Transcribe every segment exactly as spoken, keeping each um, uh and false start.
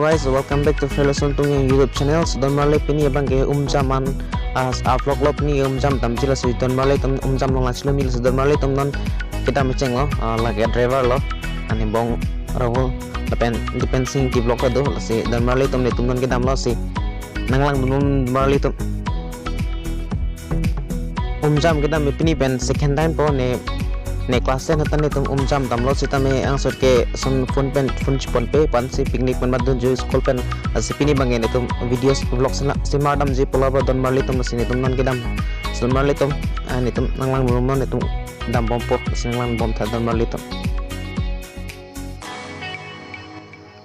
Guys, welcome back to Fellow Sontung YouTube channel. So don marli, pini abang ke umjam an, ah, vlog lo, pini umjam damji, lasi don marli atum, umjam along lang chilomilo. So don marli atum, non kedam kecheng lo, ah, lake driver lo, anebong Rahul, lapen Dipen Singh Tiplok ta do, lasi don marli atum, netum non kedam lo, si nanglangdun, don marli atum. Umjam kedam pini pen second time po, ne, ne class ten hatan netum umjam damlo sitame angsot ke son phone pen, phone chiponpe, pan si picnic pen bat dunji school pen. Lasi pini abang ke netum videos vlogs na semar damji pulo ba don marli atum, lasi netum non kedam. So don marli atum, ah, netum nanglangdun, netum dambompo, lasi nanglangdun tha don marli atum.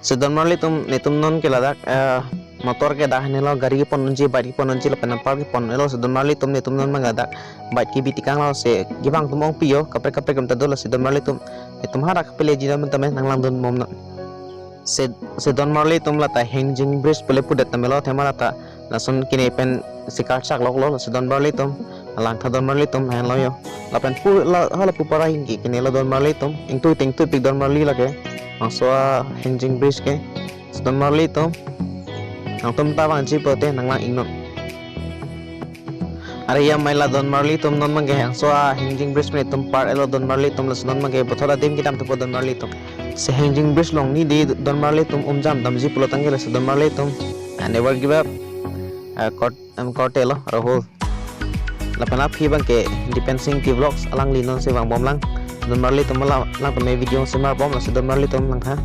So don marli atum, netum non ke ladak, eh, motor ke dak henlo, gari kepon unji, bike kepon unji, lapen apar kepon unlo. So don marli atum, netum non abang ke dak bike kebi tekanglo, si kevang atum ongpi yo, kaprek kaprek atum ta dolo. So don marli atum, netum hadak pele ji dam tame nanglangdun bom non. Si, si don marli atum, lata hanging bridge pule pudet tame lo, thema lata lason kene pen sikar chak lok lo, si don marli atum, langtha don marli atum, henlo yo. Lapen pu la, hala pu para hingki kene lo don marli atum, ingtui tingtui pik don marli lake, bangso a hanging bridge ke. Si don marli atum, nangtum ta vangji pulote nanglang-ik non. Are amei la don marli atum, non abang ke hangso a hanging bridge pen netum par-etlo don marli atum, lasi non abang ke puthot adim kedam thupo don marli atum. Si hanging bridge along ni di don marli atum, umjam damji pulo tangke, lasi don marli atum, I never give up. Ah, kort, em, korte lo, Rahul. Lapen aphi abang ke Dipen Singh Tivlogs, alangli non si vangbom lang. Don marli atum, la, lang tame video semar bom, lasi don marli atum langtha.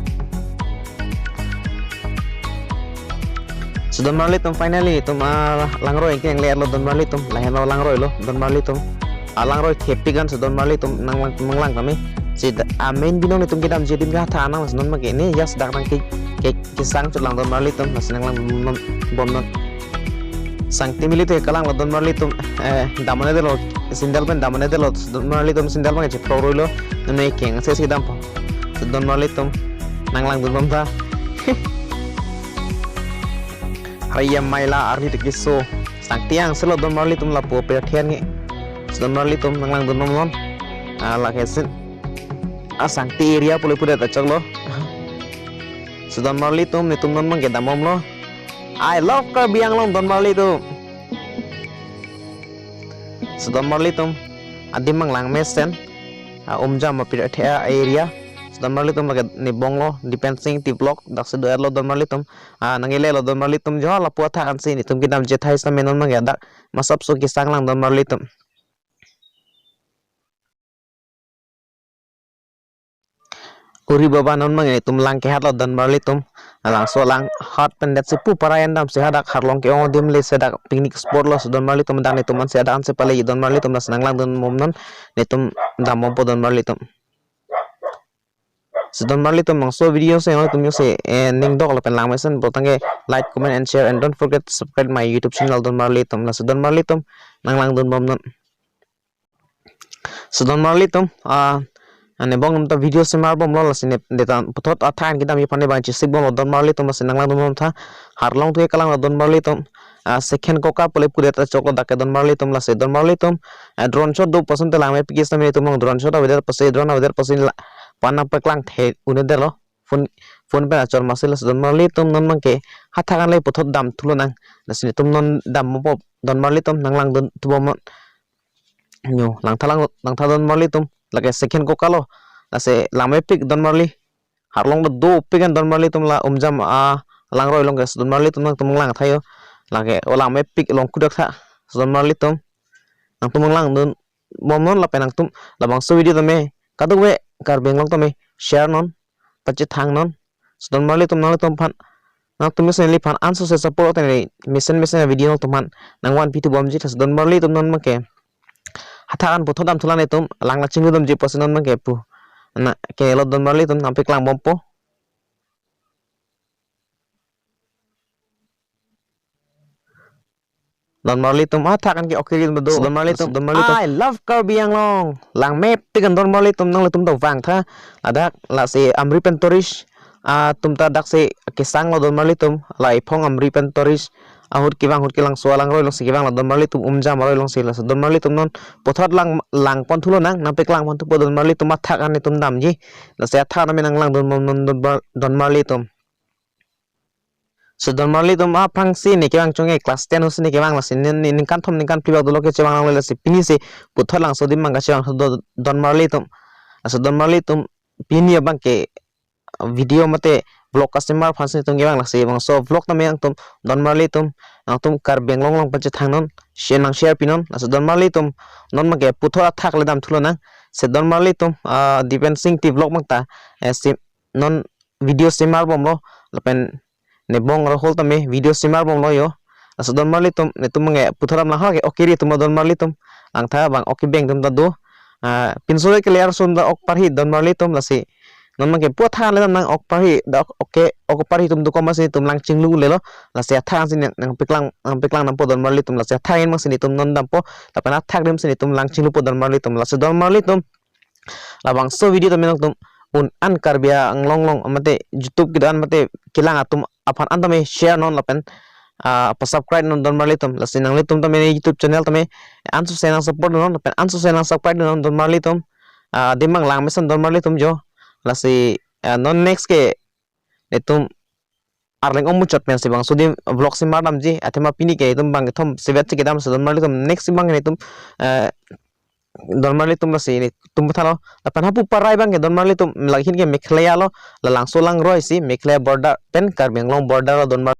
So don marli atum, finally netum, ah, langroi ke ang le lo don marli atum, lahenlo langroi lo don marli atum. Ah, langroi thepik an, so don marli atum, nanglang, nanglang tame. Si da, ah, main binong netum kedamji adim ke hatha nang, so non abang ke ne, yes, dak nang ke, ke, kesang chot lang don marli atum, lasi nanglangdun bom non. Sangti mili te kelang lo don marli atum, eh, dam un-edetlo, sandal pen dam un-edetlo, so don marli atum, sandal abang ke chepro roi lo, non ne keng se si dampo. So don marli atum, nanglangdun bom tha. Are amei la arni te keso. Sangti angse lo don marli atum, lapu apirthe an nge. So don marli atum, nanglangdun bom non. Ah, lake si. Ah, sangti area pule pudet ta choklo. So don marli atum, netum non abang ke dambomlo. I love Karbi Anglong don marli atum. So don marli atum, adim abang langmesen. Ah, umjam apirthe a area. So don marli atum, lake anebong lo, Dipen Singh Tiplok, dak si do-etlo don marli atum. Ah, nang-ile lo don marli atum, jo lapu athak ansi netum kedamji athai sitame non abang ke dak masap so kesang lang don marli atum. Uri baba, non abang netum lang kehat lo don marli atum. Langso lang hat pen det si pu para an dam si hadak arlong ke-ong adim le, si dak picnic spot lo, so don marli atum, dak netum ansi hadak ansi pale don marli atum, lasi nanglangdun bom non, netum dambompo don marli atum. So don marli atum, bangso video si netum yo si, eh, ning dok lapen langmesen pulo tangke like, comment and share, and don't forget to subscribe my YouTube channel don marli atum. Lasi don marli atum, nanglangdun bom non. So don marli atum, ah, anebong atum ta video semar bomlo, lasi ne, netum puthot athak an kedamji aphan ne abang chesik bomlo don marli atum, lasi nanglangdun bom tha. Arlong tu kelang lo don marli atum. Ah, second koka pule pudet ta choklo dak ke don marli atum, lasi don marli atum, ah, drone shot do pu ason te langmepik sitame netum abang drone shot avedet apotsi, drone avedet apotsi la, pan nangpaklang the un-edetlo. Phone, phone pen achor masi, lasi don marli atum, non abang ke hathak an le puthot dam thulo nang. Lasi netum non dambompo don marli atum, nanglangdun thubom non. Yo, langtha lang, langtha don marli atum. Lake second koka lo. Lasi langmepik don marli. Arlong do dopik an don marli atum, la umjam alangroi along ke, so don marli atum, nangtum langtha yo. Lake o langmepik along kudak tha, so don marli atum. Nangtum nanglangdun bom non lapen nangtum labangso video tame kadokave Karbi Anglong tame share non, pachethang non. So don marli atum, nanglitum aphan, nangtum mesen neliphan anso se support tene mesen mesen a video nangtum aphan nangvanpi thubomji tha, so don marli atum, non abang ke hathak an puthot dam thulang, netum lang la chinglu damji apotsi non abang ke pu. Na, kene lo don marli atum, nangpaklang bompo. Don marli atum, hathak an ke okay atum do. Don marli atum, don marli atum. I love Karbi Anglong. Langmepik an don marli atum, nanglitum ta vang tha. Ladak lasi Amri pen tourist atum ta dak si kesang lo don marli atum. La Iphong Amri pen tourist ahut kevang, ahut kelangso alangroi along si kevang lo don marli atum, umjam aroi along si, lasi don marli atum, non puthot lang, lang pon thulo nang, nangpaklang pon thupo don marli atum, hathak an netum damji. Lasi hathak an tame nanglangdun bom non don mar-, don marli atum. So don marli atum, aphrangsi ne kevang chunge class ten ahutsi ne kevang, lasi ne, ne ningkan thom ningkan phli bak dolo kechevang longle, lasi pini si puthot langso adim abang kachevang do don marli atum. Laso don marli atum pini abang ke video mate vlog kasemar aphansi netum kevang, lasi bangso vlog tame nangtum don marli atum, nangtum Karbi Anglong along pachethang non, share nang share pinon. Laso don marli atum, non abang ke puthot athak le damthu lonang. Se don marli atum, ah, Dipen Sing T vlog abang ta, eh, si non video semar bomlo, lapen Nebong Rahul tame video semar bomlo jo. Laso don marli atum, netum abang ke puthot ram lang ha ke ok kiri atum don marli atum. Langtha abang ok kebeng atum ta do. Ah, pinso ke layer sum ta ok parhi don marli atum, lasi non abang ke pu athak le dam nang, ok parhi, dak ok ke, ok parhi atum do komatsi netum lang chinglu lelo. Lasi athak si nang, nangpeklang, nangpeklang dampo don marli atum, lasi athak abang si netum non dampo, lapen athak adim si netum lang chinglupo don marli atum. Lasi don marli atum, labangso video tame nangtum un an Karbi Anglong along mate YouTube kedo-an mate kelang atum aphan an tame share non lapen, ah, pa-subscribe non don marli atum. Lasi nanglitum tame ne YouTube channel tame anso se nang support non lapen anso se nang subscribe non don marli atum. Ah, adim abang lang mesen don marli atum jo. Lasi, ah, non next ke netum Arleng Omuchot pensi bangso adim vlog semar damji, athema pini ke netum bang kethom sevet si kedam, so don marli atum next abang netum, eh, don marli atum lasi netum pathalo. Lapen hapu parai abang ke don marli atum, lake hin ke Meghalaya lo, la langso langroi si Meghalaya border pen Karbi Anglong border lo don mar.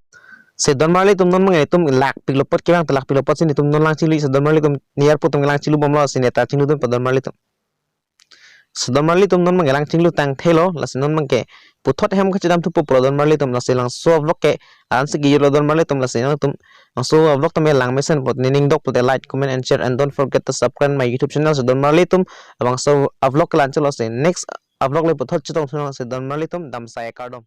Se don marli atum, non abang netum lakpiklo apot kevang, ta lakpiklo apotsi netum non lang chinglu, se don marli atum, ne arpu atum lang chinglu bomlo, si neta chinglu dunpo don marli atum. So don marli atum, non abang ke lang chinglu tangthelo, lasi non abang ke puthot hem kachedamthupo pulo don marli atum, lasi langso vlog ke ansi kejutlo don marli atum, lasi nangtum langso vlog tame lang mesen apot ne ning dok pulote like, comment and share, and don't forget to subscribe my YouTube channel. So don marli atum, labangso vlog ke la-anchotlo, si next vlog le puthot chetongthu nang, si don marli atum, damsai kardom.